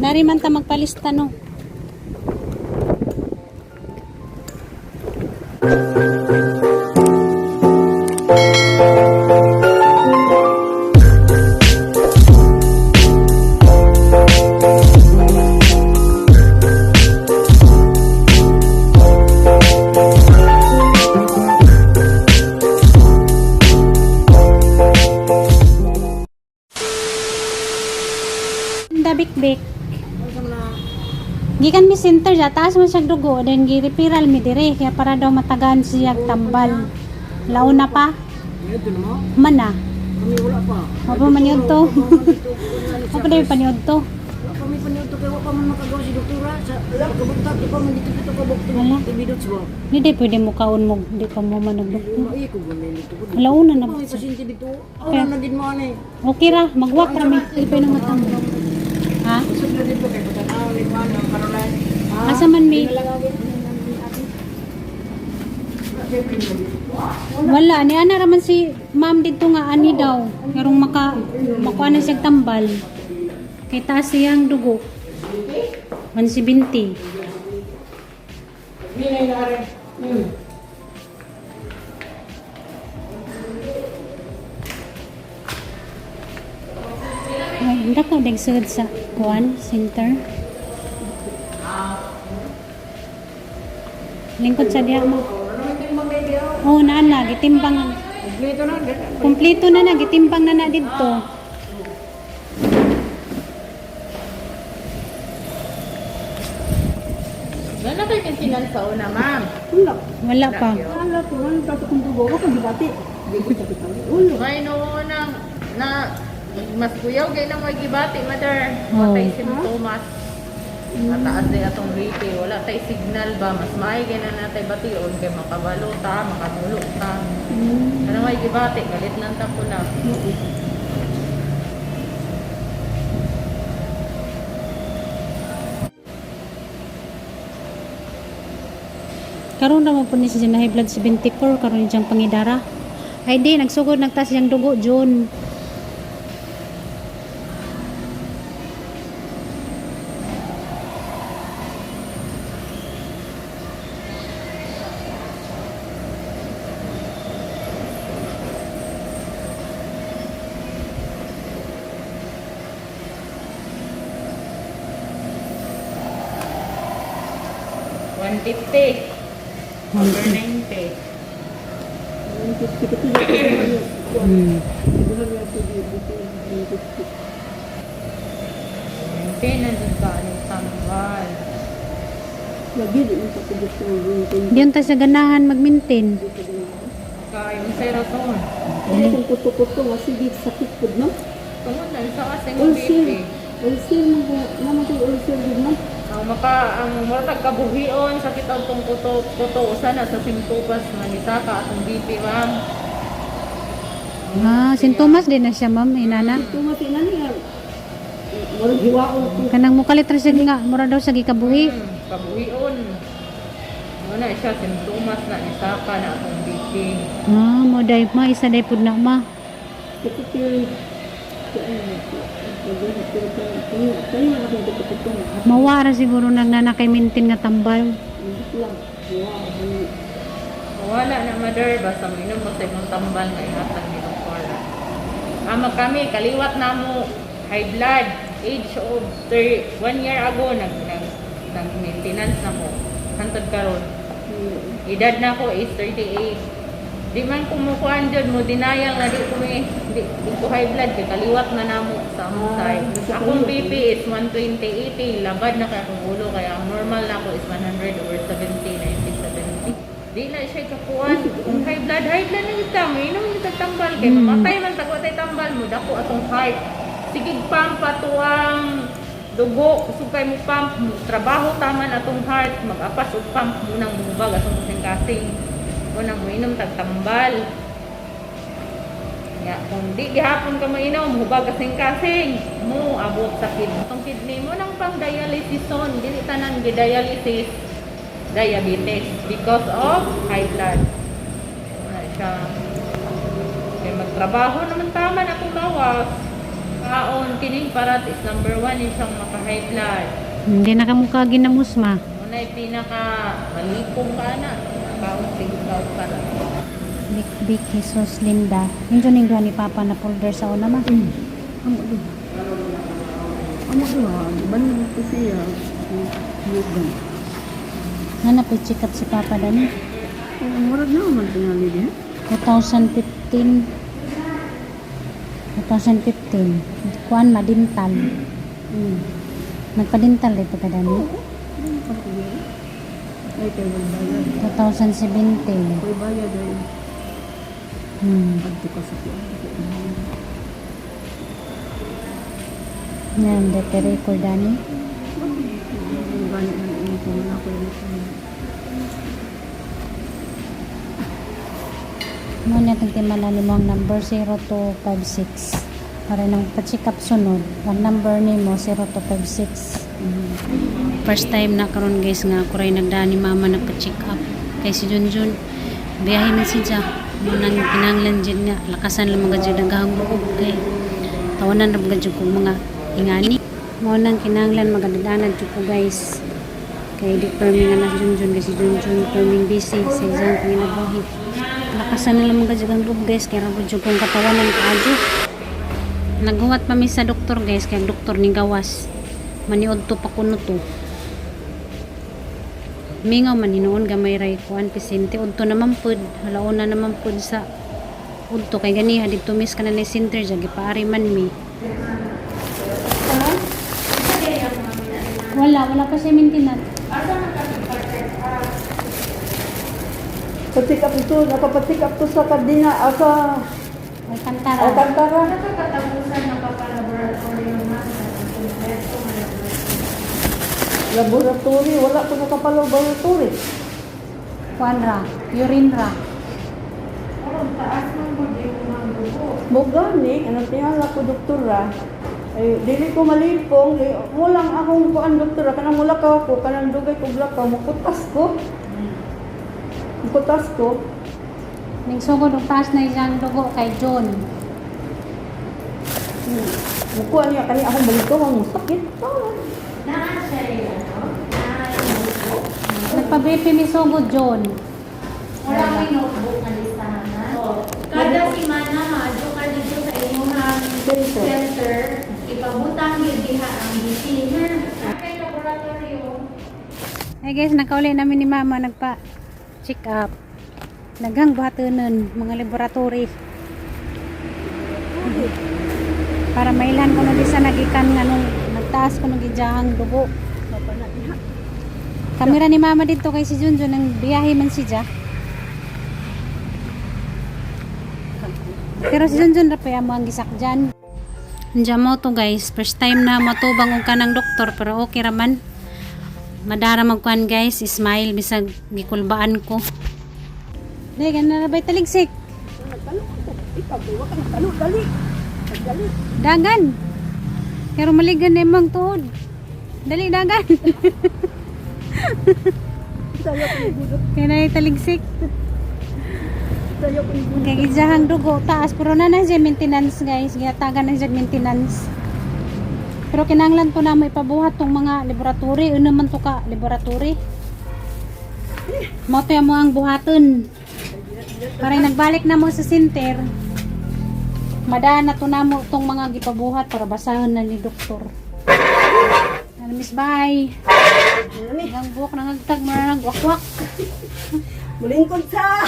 Dari man ta magpalista, no. Dabik-bik. Gikan mi center ja taas man siya dugo, then gi-referral mi dire kaya para daw matagaan siya tambal. Launa pa Ngayon na mo? mana. Kami wala pa. Wa pa man yun to. Wa pa daw paniud to. Wala pa may paniud to kay wa pa man makagawa si doktora sa kabuntag di pa man dito dito kabukto. Wala. Tibidot ba? Ni day pwede mo kaon mo di pa mo man nagdoktor. Ay ko ganun dito ko. Launa na. May pasyente dito. Aw na din mo ani. Okay ra, magwak ra mi. Ipay nang matang. Ha? Usod na dito kay patanaw ni Juan ang Caroline. Asa man mi? Wala ni ana ra man si ma'am didto nga ani daw. Karong maka makuha na siyang tambal. Kay taas siyang dugo. 170. Minay na are. Ay, hindi ka nagsugod sa kuan center. Lingkod sa diha mo. Oh, naa na gitimbang. Kompleto na. Kompleto na na gitimbang na na didto. Wala kay maintenance sa una, ma'am. Wala. Wala pa. Wala ko wala ta kung dugo ko kung gibati. Di ko sakit ang ulo. May no na na mas kuyaw kay nang may gibati, mother. Oh. Watay simptomas. Mataas din atong rate. Wala tay signal ba mas maay kay na natay bation kay makabalo ta, makamulo ta. Ano may gibati galit lang ta pula. Karon ra man po ni siya na high blood 74 karon siyang pangidara. Ay di nagsugod nagtaas siyang dugo June. $150. Over 90. Maintenance ka anong tambal. Lagi di mo sa gusto Di unta siya ganahan mag-maintain. Kay unsay rason? Kaya kung kuto-kuto nga sige sakit pud no. Tungod na sa kasing Ulcer. BP. Ulcer man ko, naman ko ulcer gid no. Ang maka ang murag kabuhion sakit ang tong kuto kuto usa na sa simptomas manisaka atong BP, ma'am. Ah, sintomas din na siya, ma'am, inana. Ito nga niya. Murag hiwaon ko. Kanang mukalit ra siya nga, mura daw sa gikabuhi. Kabuhion. Muna siya simptomas na nisaka na atong BP. Ah, mo day ma isa day pud na ma. Sakit yun. Mawara siguro nagnana kay maintain nga tambal. Wala na, mother, basta minom mo sa imong tambal nga ihatag ni doktor. Ama kami kaliwat na mo high blood age of 1 year ago nag nag nag maintenance na ko. Hantod karon. Edad na ko is 38. Di man kumukuan jud mo denial nga di ko may di ko high blood kay kaliwat na namo sa among side. Akong BP is 120/80, labad na kay akong ulo kaya ang normal na ako is 100 over 70, 90 70. Di na siya kakuan. Kung high blood na kita, may inom kita tambal kay mamatay man tagwa tay tambal mo dako atong heart. Sige pump atuang dugo, kusog kay mo pump, mo trabaho taman atong heart, mag-apas og pump munang mubag atong kasing-kasing. Munang moinom tag tambal. Ya, kung di gihapon ka mainom, hubag kasing-kasing, mo abot sa kidney. Atong kidney mo nang pang dialysison, dili tanan gi-dialysis diabetes because of high blood. Wala siya. Kaya magtrabaho naman tama na atong lawas. Kaon kining parat is number one is siyang maka-high blood. Hindi na kamukha ginamos ma. Muna'y pinaka malipong ka na. Kaon sige kaon parat. Big Big Jesus Linda. Yun dyan yung duha ni Papa na folder sa una ma. Amo do. Amo do ha. Balik ko siya. Yugan. Nga na check up si Papa dani. Ang murag na man tingali diha. 2015. 2015. Kuan madintal. Nagpadintal dito ka dani. Ano pa ko diha? Ay kay way bayad. 2017. Way bayad ay adto ka sa kuan. Yan, dito record dani. Ang gani man ini ko na ko yung Muna itong timala ni mo ang number 0256. Para nang pa-check up sunod, ang number ni mo 0256. First time na karon guys nga ako rin nagdaan ni mama nagpa-check up. Kay si Junjun, biyahe man siya. Munang kinanglan dyan nga, lakasan lang mga dyan ang gahang loob kay tawanan ra mga dyan kong mga ingani. Munang kinanglan magadadanan dyan ko guys. Kay di perming nga na si Junjun kasi Junjun perming busy sa isang panginabuhi. Lakasan na lang mga dyan ang loob guys kay ra dyan kong katawanan kaadyo. Naghuwat pa mi sa doktor guys kay ang doktor ni gawas. Maniod to pa kuno to. Mingaw man hinuon gamay ray kuan pisente udto naman pud halauna naman pud sa udto kay ganiha didto mis kana ni center ja gipaari man mi. Wala, wala pa siya maintenance. Pa-check up ito, nakapa-check up to sa Cardina, ah, sa Alcantara. Alcantara. Nakakatapusan na pa laboratorio na sa Laboratory, wala ko nakapalaboratory. Kuan ra, urine ra. Mo gani, ano tingala ko doktora. Ay dili ko malipong, di, mo lang akong kuan doktora kanang mulakaw ko, kanang dugay ko lakaw, mukutas ko. Mukutas ko. Ning sugod og taas na iyang dugo kay John. Mukuan niya kani akong balito ang sakit. Nagpa-BP mi sugod John. Wala ko yung notebook na listahan na. Kada semana, maadyo ka dito sa imong Center. center, ipabutang yun diha ang BP. Kay laboratorio. Hey guys, nakauli namin ni Mama nagpa check up. Daghang buhatonon mga laboratory. Para mailhan ko na di sa nagikan nga nung nagtaas ko nung gijahang dugo. Kamera ni Mama dito kay si Junjun ang biyahe man si Ja. Pero si Junjun ra pa mo ang gisakjan. Andiyan mo to guys, first time na matubang og kanang doktor pero okay ra man. Madara magkuan guys, smile bisag gikulbaan ko. Dai ganun na bay taligsik. Nagtalo ko. Ikaw kay wa ka nagtalo dali. Dali. Dagan. Pero maligan na imong tuhod. Dali dagan. Sayo ko ni gudot. Kaya na taligsik. Sayo ko ni gudot. Kay gijahang dugo taas pero na na siya maintenance guys. Gihatagan na siya maintenance. Pero kinahanglan to na mo ipabuhat tong mga laboratory. Ano man to ka laboratory. Mo to mo ang buhaton. Para nagbalik na mo sa center. Madaan na to na mo tong mga gipabuhat para basahon na ni doktor. Ano miss bye. Ang buhok nangagtag mo na nagwakwak. Mulingkod sa.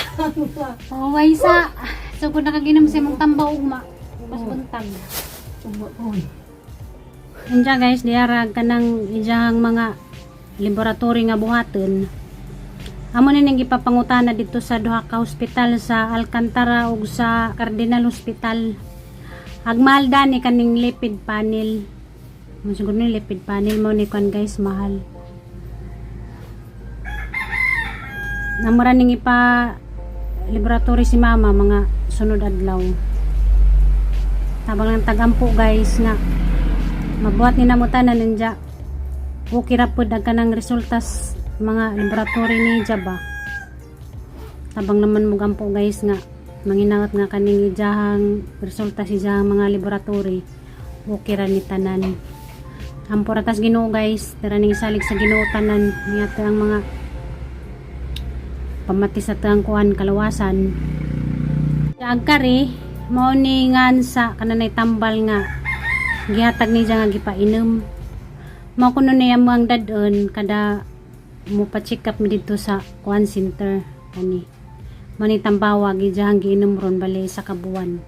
Paway sa. So kung nakaginom sa imong tambaw ugma, mas buntag. Uy. Unja guys, diara kanang ijahang mga laboratory nga buhaton. Amo ni ning gipapangutana dito sa duha ka hospital sa Alcantara ug sa Cardinal Hospital. Ag mahal dani kaning lipid panel. Mo siguro ni lipid panel mo ni kuan guys mahal. Namura ning ipa laboratory si mama mga sunod adlaw. Tabang lang tagampo guys nga mabuhat ni namo tanan ninja. Okay ra pud ang kanang resultas mga laboratory ni Jaba. Tabang naman mo gampo guys nga manginawat nga kaning ijahang resulta si ijahang mga laboratory. Okay ra ni tanan. Ampo ra tas Ginoo, guys. Tara ning salig sa Ginoo tanan. Niya ang mga pamati sa tang kuan kalawasan. Agkari mao ni ngan sa kananay tambal nga gihatag ni nga gipainom. Mao kuno niya mo ang dadon kada mo pa-check up mi didto sa kuan center kani. Mao ni tambawa gijahang giinom ron bali sa kabuan.